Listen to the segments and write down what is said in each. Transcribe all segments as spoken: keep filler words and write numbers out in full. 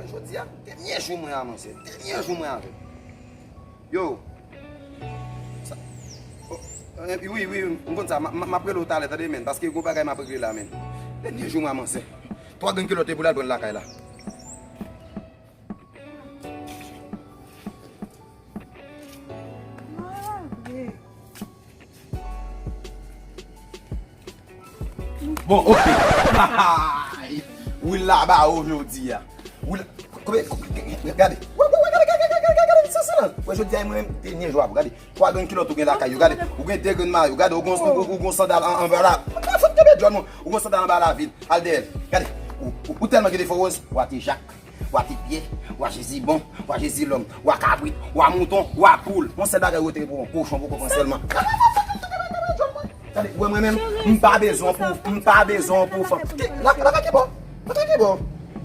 Jodi a, dènye jou mwen a manzè. Dènye jou mwen avè l. Yo. Sa, o, e, wi, wi, m konn sa. M, m, m ap rele w talè, tande, menn, paske gon bagay m ap regle la, menn. Dènye jou mwen a manzè. Twa grenn kilòt li pou l al pran l lakay la. Bon, ok. Wi, la ba ou jodi a. Wi, la, kòbe, gade. Wè, wè, wè, gade, gade, gade, gade, gade, gade, sa, sa la. Wè, jodi a, mwen menm, dènye jou a, gade. Twa grenn kilòt ou gen lakay yo, gade. Ou gen de grenn mayo, gade. Ou gon, ou, ou, ou gon sandal an, anba la. Pa fout kenbe djòl, non. Ou gon sandal anba lavil. Al dèyè l. Gade. Ou, ou, ou tèlman gen defo, Rose. Wa te Jak. Wa te Pyè, wa Jezibon, wa Jezilòm, wa kabrit, wa mouton, wa poul. Yon sèl bagay ou te gen pou yon kochon poko pran sèlman. Gade, ou wè mwen menm, m pa bezwen pou, m pa bezwen pou fanm. Ki, la, la, ki bò? La, ki bò?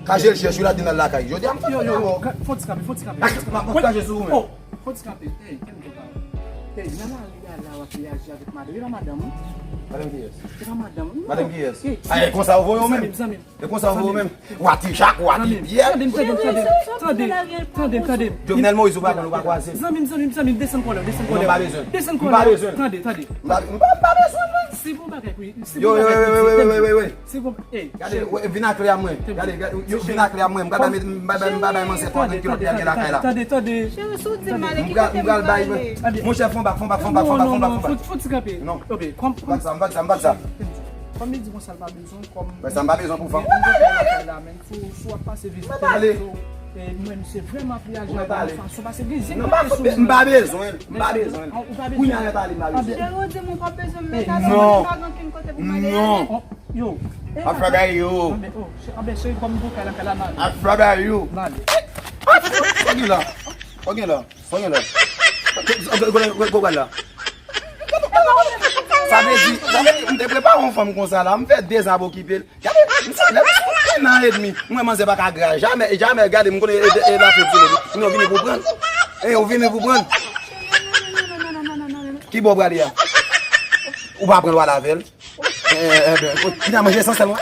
Kaje l chèch, ou la di nan lakay. Jodi a, m fè yo, yo, yo, fò ti kanpe, fò ti kanpe. Kaje sou ou menm. Fò ti kanpe. Ey, kenbe kò w. Ey, nan lari a la, w ap reyaji avèk madanm. E pa madanm ou? Madanm kiyès? E pa madanm ou? Madanm kiyès? Ey, a, e konsa ou voye w menm? Zanmi m, zanmi m. E konsa ou voye w menm? Wa te Jak, wa te Pyè. Tande m, tande m, tande m, tande m, tande m, tande m. Jovenel Moïse, ou pa konn, ou pa kwaze. Zanmi m, zanmi m, zanmi m, desann kòlè w, desann kòlè w. Non, m pa bezwen. Desann kòlè w. M pa bezwen. Tande, tande. M pa, m pa bezwen, non. Se bon bagay pou, se bon bagay pou di, tande. Yo, yo, yo, yo, yo, yo, yo. Se bon, ey. Gade, vin ak lè a mwen. Gade, gade, yo vin ak lè a mwen. M pa bay, m pa bay, m pa bay manzè twa kilòt dènye lakay la. Tande, tande. Cheri, si w di m ale, ki kote m prale? Monchè, fon bak, fon bak, fon bak, fon bak, fon bak, fon bak. Fò ti kanpe. Non. M pa sa, m pa sa, m pa sa. Kòm li di konsa, l pa bezwen, kòm. Mwen sa m pa bezwen pou fanm. Mwen pale. Mwen pale. Mwen pale. Mwen pale. M pa bezwen, m pa bezwen. Kounye a mwen pale, m pa bezwen. Cheri, w di m ou pa bezwen m, men sa vle di pa gen okenn kote pou m ale. Non. Yo. Ap fè bagay yo. Anben, oh, chè-, anben, cheri, kòm m pou kay la, kay la, n ale. Ap fè bagay yo. N ale. Sa gen la? Sa gen la? Sa gen la? Gwo bal la. Sa vle di, sa vle di, m te prepare yon fanm konsa la, m fè de zan ap okipe l. Gade, m sanble m sou en an edmi. M wè manzè pa ka gra. Jamè, jamè, gade, m konnen e, e, e la fè di nou. Nou vini pou pran. E, ou vini pou pran. Ki bò w prale a? Ou pa pran l w al avè l? Eh, eh, ben, ou, ou ta manje san sèl mwen.